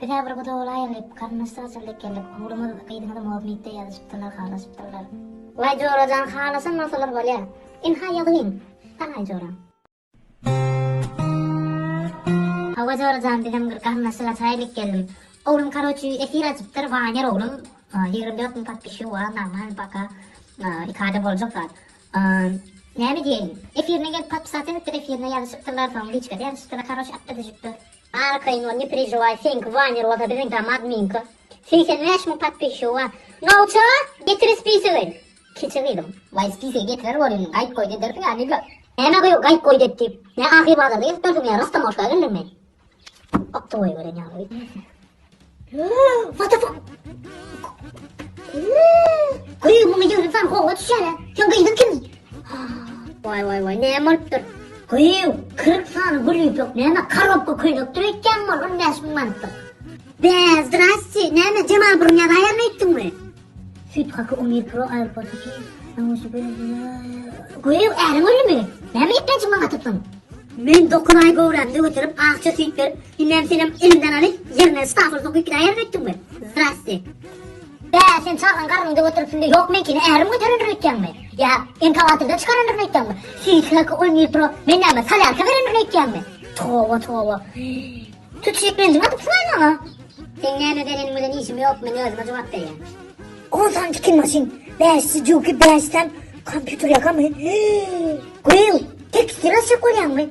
Biz-ä bir guda bolaýaly, garyndaşlar açyldyk geldik. Oglumyz, gyzyňyz Mobmytda ýazyşypdyrlar, halaşypdyrlar. Waý jora jan, halaşan bolsalar bolýa. Ynha ýazygyň. Sag-aý joram. Hawa jora jan, bizem bir garyndaşlar açaýlyk geldim. Oglum karoçi efir açypdyr, waner oglum. 24 müň podpisçigi bar, normal paka. Iki aýda boljak zat. Näme diýeýin? Efirine gelip podpisat edipdir, efirine ýazyşypdyrlar, soň liçkada ýazyşypdyrlar, karoçi atda düşüpdir. Arkaýyn bol, ne perežiwaý, seňki waner bolsa biziňkem adminka. 85 müň podpisçigi bar. Nowça, getir spisogy. Kiçi gyzym. Waý spisigi getirer bolýyn, gaýyp goýdy edersiň ýa nigga. Näme gyýw gaýyp goýdy et diýip. Nä ahyr bazarda gezip ýörsüň ýa rastamoşka geldiňmi? Optowoý gören ýaly. What the fuck? Gyýw muňa 20 sany howga düşýär. Sen gyzyň kim? Waý waý waý näme bolupdyr? Gyýw 40 sany gül ýüpek näme korobka köýnekdir öýtýäňmi ol 15 müň manatdyr. Bä, zdrasти, näme Jemal burun ýazaýarmy öýtdüňmi? Süýt haky on bir pro aeroport iki Göýä äriň öldümi? Näme geplenjiň maňa atypsyň? Men 9 aý göwrämde göterip, akja süýt berip, indem senem elimden alyp, ýerine stafyl sokup gidäýerin öýtdüňmi? Zdrasti. Bä, sen çagaň garnyňda göteripsiň-de, ýok meňkini ärim göterendir öýtýäňmi? Ýa inkubatorda çykarandyr öýtýäňmi? Süýt haky on bir pro, men näme, solýarka berendirin öýtýäňmi? Toba, toba. Tüt şeklenjiň atypsyň-aý maňa. Seň näme bereniň bilen işim ýok, men özüme jogap berýän. On sany tikin maşyn, bäşisi juki, bäşisem kompýuter ýakamy? Gyýw, tekstil açjak bolýaňmy?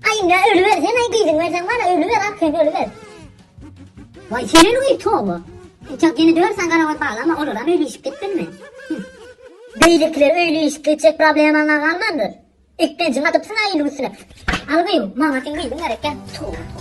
Aý indi ölüber, sen aý gyzyň berseň bana ölüber, arkaýyn ölüber. Waý sen öl gyz toba. Inçak ýene dört sany garagöz baglama, olaram öýli işikde etmelimi? Beýlekiler öýli işikde etjek problemaňa galmandyr. Eklenjiňi atypsyň-a iliň üstüne. Al gyýw, maňa seň gyzyň gerek däl. Toba, toba.